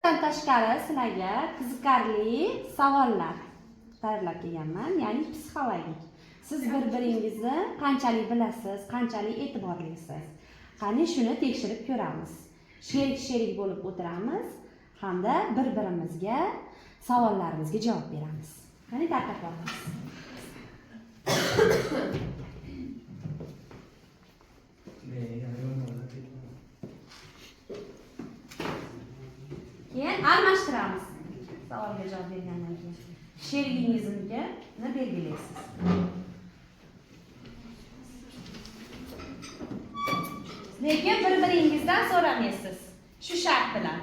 Tashqari sizlarga qiziqarli savollar tayyorlab kelganman, ya'ni psixologik. Siz bir biringizni qanchalik bilasiz, qanchalik e'tiborlisiz, qani shuni tekshirib ko'ramiz. Sherik sherik bo'lib o'tiramiz hamda bir birimizga savollarimizga javob beramiz. Qani, tarqatamiz. Keyin almashtiramiz. Savolga javob bergandan keyin sherigingizniki belgilaysiz. Lekin bir biringizdan so'ramaysiz, shu shart bilan.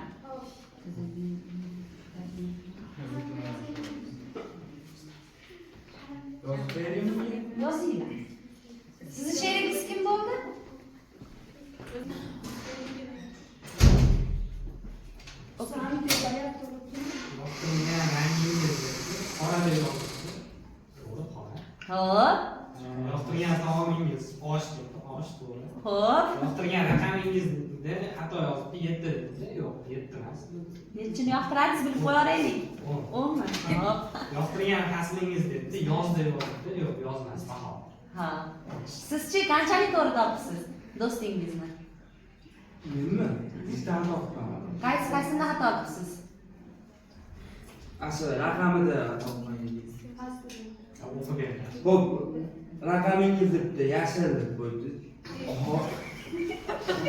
Yozib beraymi? Yozinglar. Sizni sherigingiz kim bo'ldi? Yoqtirgan rangingiz dedi. Qora deb yozibdi. To'g'ri, qora. Ho'p. Yoqtirgan taomingiz osh debdi. Osh to'g'ri. Ho'p. Yoqtirgan raqamingiz dedi, xato yozibdi, 7 dedi. Yo'q, 7 emas. Nechini yoqtiradingiz, bilib qo'yaveraylik. 10. 10mi? Ho'p. Yoqtirgan faslingiz debdi, yoz deb yozibdi. Yo'q, yoz emas, bahor. Ha, sizchi qanchalik to'g'ri topibsiz do'stingizni? Menmi? Ikkitani topibman. Qaysi qaysisida xato qilibsiz? Asl raqamida topmagan. O'qib bering. Xo'p, raqamingiz debdi, yashil deb qo'yibdi. Oq.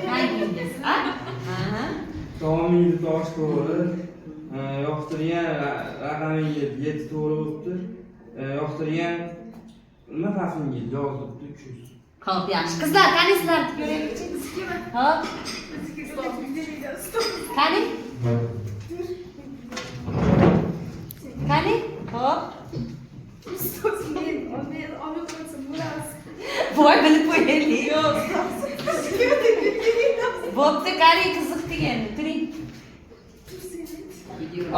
Rangingiz, a? Aha. Taomingiz osh to'g'ri. Yoqtirgan raqamingiz 7 to'g'ri bo'libdi. Yoqtirgan nima faslingiz yoz debdi, kuz. Ho'p, yaxshi. Qizlar, qani sizlarni ko'raylikchi. Ho'p. Qani? Qani? Ho'p. Voy, bilib qo'yaylik. Bo'pti, qani, qiziqdik endi. Turing.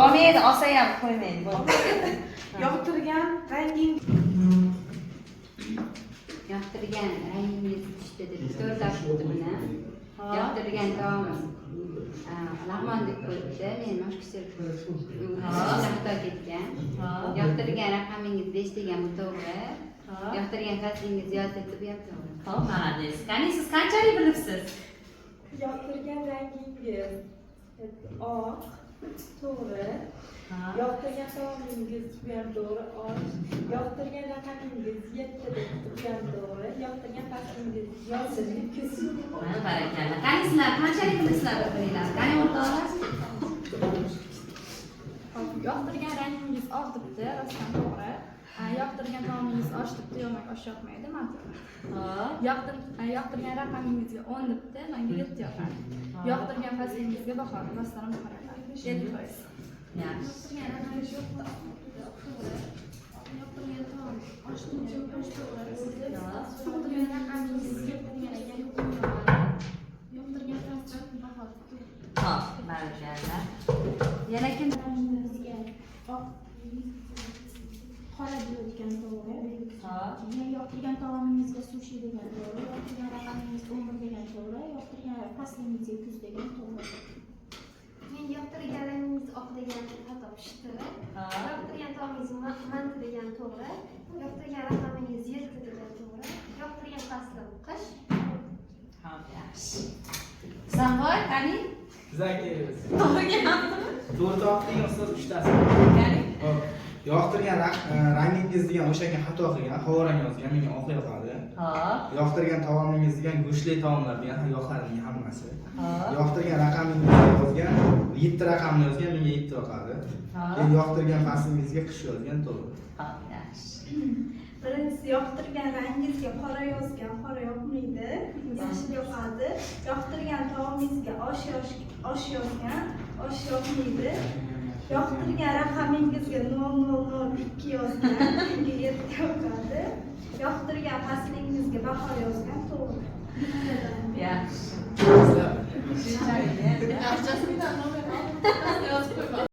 Olmaydi, olsa ham qo'ymaydi. Bo'pti. Yoqtirgan ranging Yoqtirgan rangingiz tushdi deb to'g'ri topibdi buni. Yoqtirgan taomim lag'mon deb qo'yibdi. Men moshkichir xato ketgan. Yoqtirgan raqamingiz 5 degan, bu to'g'ri. Yoqtirgan faslingiz yoz debdi, bu ham to'g'ri. Ho'p, молодец. Qani, siz qanchalik bilibsiz? Yoqtirgan rangingiz oq, to'g'ri. Yoqtirgan taomingiz, bu ham to'g'ri, osh. Yoqtirgan raqamingiz 7 debdi, bu ham to'g'ri. Yoqtirgan faslingiz yoz debdi, kuz. Mana, barakalla. Qani, sizlar qanchalik bilibsizlar bir biringlarni? Qani, o'rtoqlar? Yoqtirgan rangingiz oq debdi, rostdan to'g'ri. Yoqtirgan taomingiz osh debdi, yo'q, menga osh yoqmaydi, manti yoqadi. Ho'p. Yoqtirgan raqamingizga 10 debdi, menga 7 yoqadi. Yoqtirgan faslingizga bahor, rostdan ham bahor yoqadi. 50%. Yaxshi. Yoqtirgan taom osh debdi, osh to'g'ri. Yoqtirgan raqamingiz 7 degan ekan, yoqtirgan faslim bahor. Ho'p, barakalla. Yana kim? Rangimizga oq, qora deyotgan to'g'ri. Ho'p. Keyin yoqtirgan taomingizga sushi degan to'g'ri, yoqtirgan raqamingiz 11 degan to'g'ri, yoqtirgan faslingizga kuz degan to'g'ri. Men yoqtirgan rangingiz oq degan xato pishdi. Ho'p. Yoqtirgan taomingiz manti degan to'g'ri. Yoqtirgan raqamingiz 7 degan to'g'ri. Yoqtirgan faslim qish. Ho'p, yaxshi. Husanboy, qani? Zakirov. To'g'ri kelyaptimi? To'g'ri topding, ustoz, uchtasi. Qani? Hop. Yoqtirgan rangingiz degan o'shanga xato qilgan, havo rang yozgan, menga oq yoqadi. Ho'p. Yoqtirgan taomingiz degan go'shtli taomlar degan yoqadi menga hammasi. Ho'p. Yoqtirgan raqamingizni yozgan, 7 raqamni yozgan, menga 7 yoqadi. Ho'p. Keyin yoqtirgan faslingizga qish yozgan, to'g'ri. Ho'p, yaxshi. Birinchisi yoqtirgan rangingizga qora yozgan, qora yoqmaydi, yashil yoqadi. Yoqtirgan taomingizga osh osh yozgan, osh yoqmaydi. Yoqtirgan raqamingizga 0002 yozgan, menga 7 yoqadi. Yoqtirgan faslingizga bahor yozgan, to'g'ri. Yaxshi. Shunchalik.